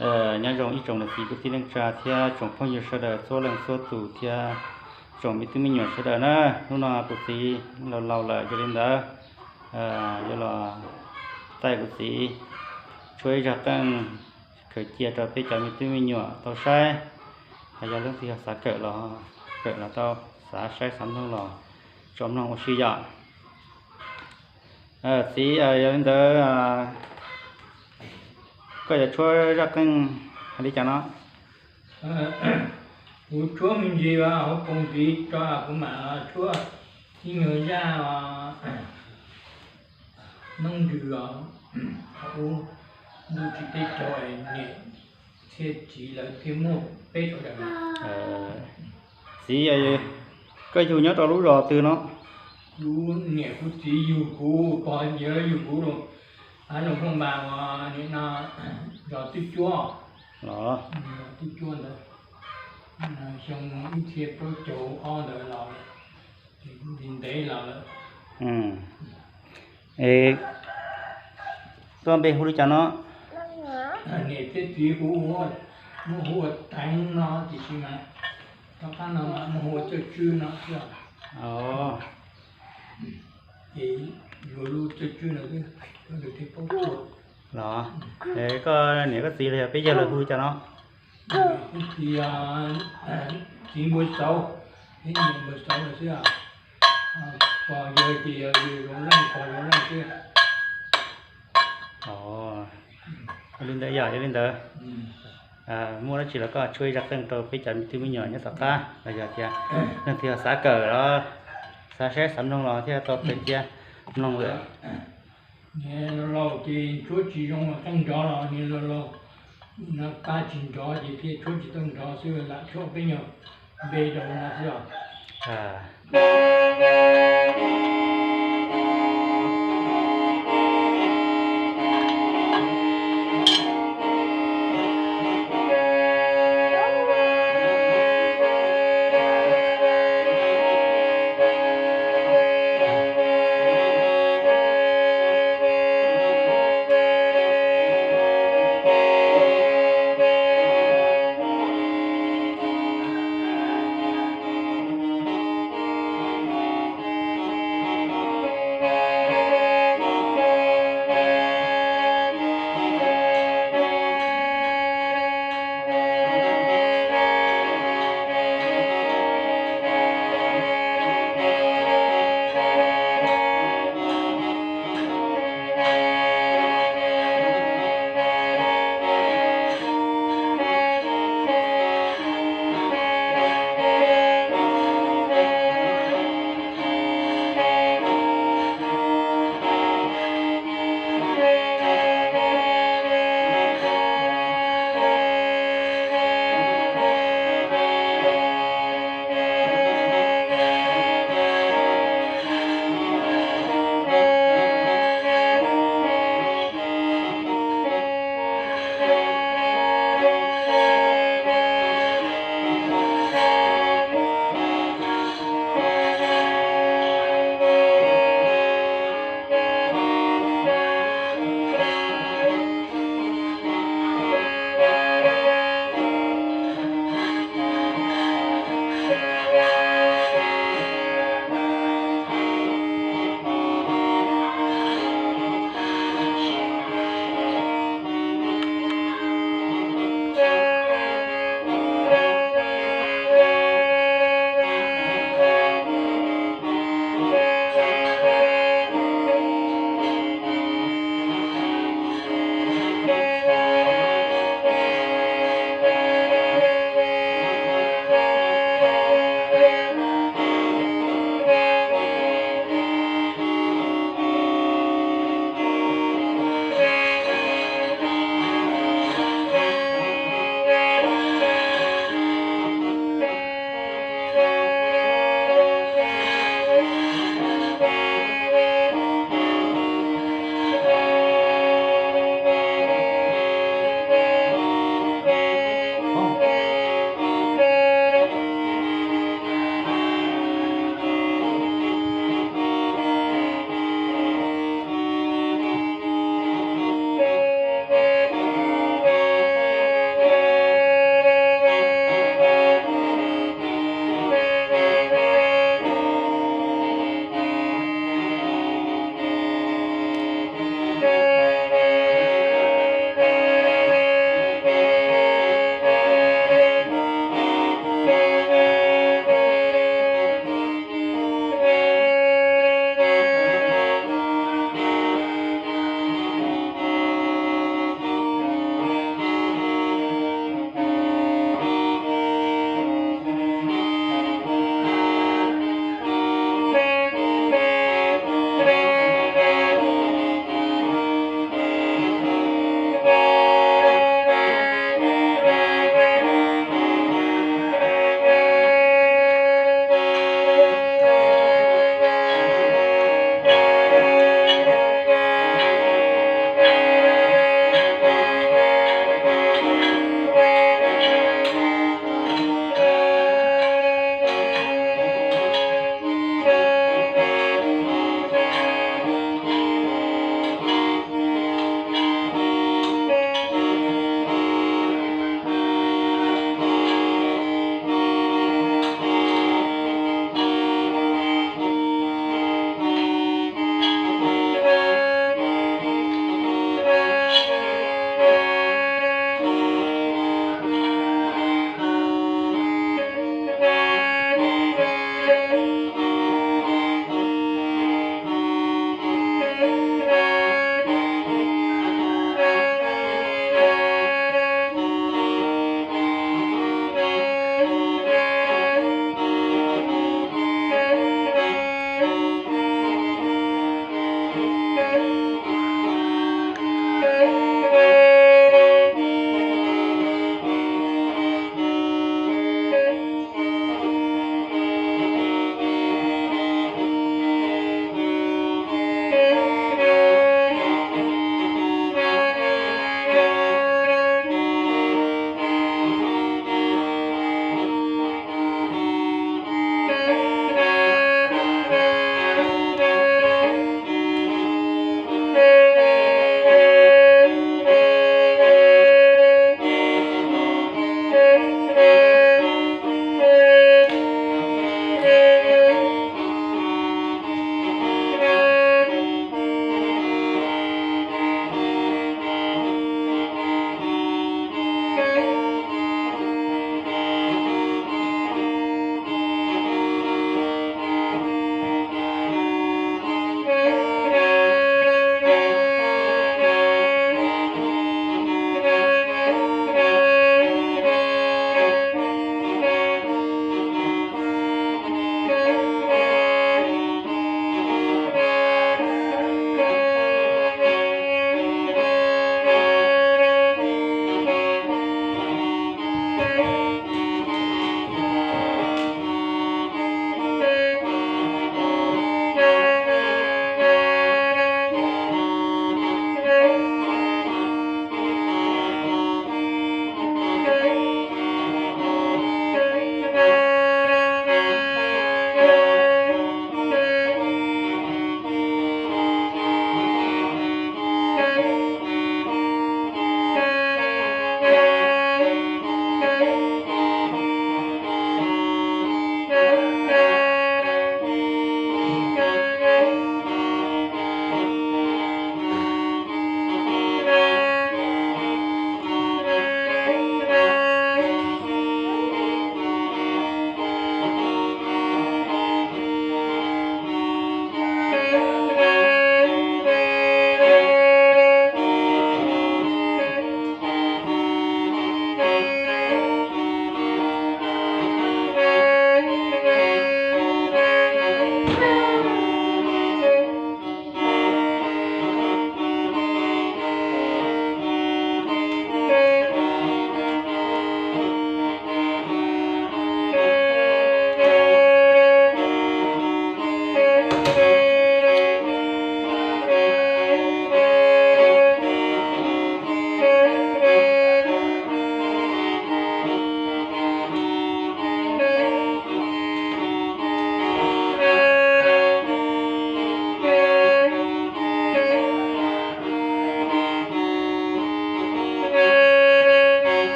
Nyob zoo ib tsoom niam txiv kwv tij neej tsa thiab tsoom phooj ywg sawv daws txhua leej txhua tus thiab tsoom me tub me nyuam sawv daws na. Hnub no kuv txiv laus laus lawm, yog li ntawd yuav los taij kuv txiv tshuab ib zaj qeej khaws cia rau peb cov me tub me nyuam tau saib. Hos yog leej twg yog xav kawm los kawm los tau, xav saib xav mloog los tso mloog ua si yom. Txiv, yog li ntawd koj yuav tshuab zaj qeej hais li cas no? Kuv tshuab me ntsis hauv paus ntxiv tso, kuv mam tshuab ib nyuag zaj noob ntsws os. Ub, ntuj tsis teb chaws, niam thiab txiv lawv thiaj muaj peb sawv daws. Txiv, koj yug nyob rau lub zos twg no? Kuv niam kuv txiv yug kuv, pog yawg yug kuv rau hav zoov Phooj Npas uas nim no zos Twb Cuab los, Twb Cuab ntawd, xyoo ib txhiab plaub caug ob ntawd los, ntev los lawm. Es koj npe hu li cas no? Niam thiab txiv hu, muaj hu ua Teev no tiam sis mas tom qab no mas muaj hu ua Txawj Tswb no xwb. Ces yuav lub Txawj Tswb no xwb, sawv daws thiaj paub txhua. Los, koj niam koj txiv los yog peb yawg lawv hu li cas no? Txiv, txiv Npua Xauv, peb niam Npua Xauv lawm xwb. Pog yawg ces yog Zoo Leej, pog Zoo Leej xwb. Ua li ntawd yog, yog li ntawd muaj dab tsi los koj tshuab ib zaj qeej rau peb cov me tub me nyuam nyob tom qab los yog tias leej twg xav kawm los xav saib xav mloog los thiaj tau khaws cia mloog lawm. Niag laus laus ces tshuab tsis zoo qeej nrov los niag laus laus, no pab tsis nrov ces thiaj tshuab tsis tau nrov xwb, lam tshuab peb nyuag npe rau no xwb os.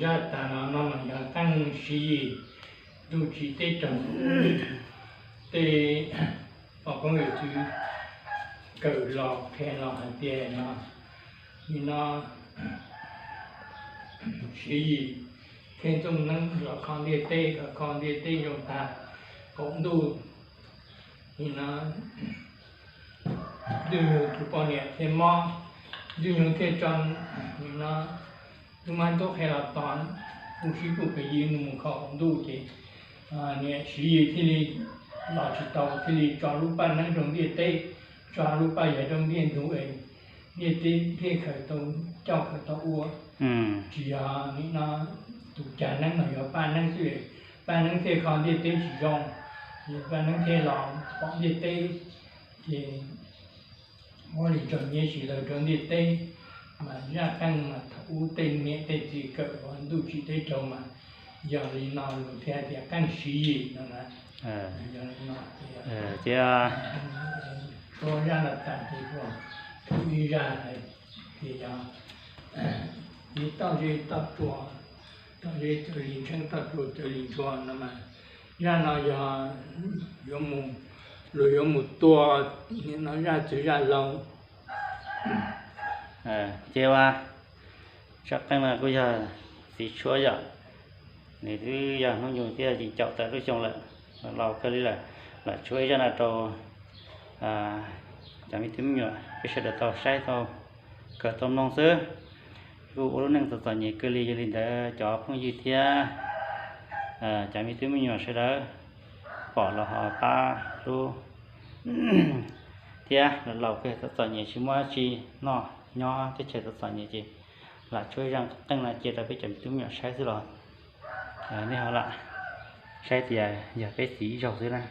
Zaj tas no no mas yog qeej Siv Yis ntuj tsim teb raug tej poj koob yawm txwv kawm los qhia los hais tias no, nim no Siv Yis thiaj txooj neeb los kho ntiaj teb, kho ntiaj teb zoo tag qaum ntuj. Nim no Ntuj Nyoog tus poj niam thiaj mob, Ntuj Nyoog thiaj tso nim no tub mab tub qhe los tos, kuj sib kuj pes yig mus kho qaum ntuj ces niam Siv Yis thiaj li los tsis tau, thiaj li tso lub paj neeb rau ntiaj teb, tso lub paj yawg rau ntiaj ntug es ntiaj teb thiaj khaws tau coj khaws tau ua. Tsis yog nim no tus cag neeb no, yog paj neeb xwb, paj neeb thiaj kho ntiaj teb tsis zoo, paj neeb thiaj los pom ntiaj teb ces muab li tso nyiaj tsis lawm rau ntiaj teb. Mas zaj qeej mas thaum ub tej niam tej txiv kawm ua ntuj tsim teb raug mas yog li no lus thiaj tias qeej Siv Yis no na. Yog li no ces tshuab zaj no tas ces ib zaj hais tias yog ib toj zeb toj tsua, toj zeb txawv li ntsheeb toj tsua txawv li ntshua no mas zaj no yog yuav mus, luag yuav mus tua nim no zaj txwv zaj laug. Ces ua zaj qeej no kuj yog txiv tshuab yom, nws twb yog hnub nyoog thiaj yeej caum tawm lub xyoo lawm, laus kawg li lawm, los tshuab ib zaj no rau cov me tub me nyuam peb sawv daws tau saib tau kawm tau mloog xwb. Kuj ua lub neej txom txom nyem kawg li, yog li ntawd cov phooj ywg thiab cov me tub me nyuam sawv daws pom los ho pab hlub thiab, laus kawg txom txom nyem tsis muaj dab tsi noj, nyob teb chaws txom txom nyem ces lam tshuab zaj qeej no cia rau peb cov me tub me nyuam saib xwb los nej ho lam saib tias yog peb txiv ib zaug xwb na.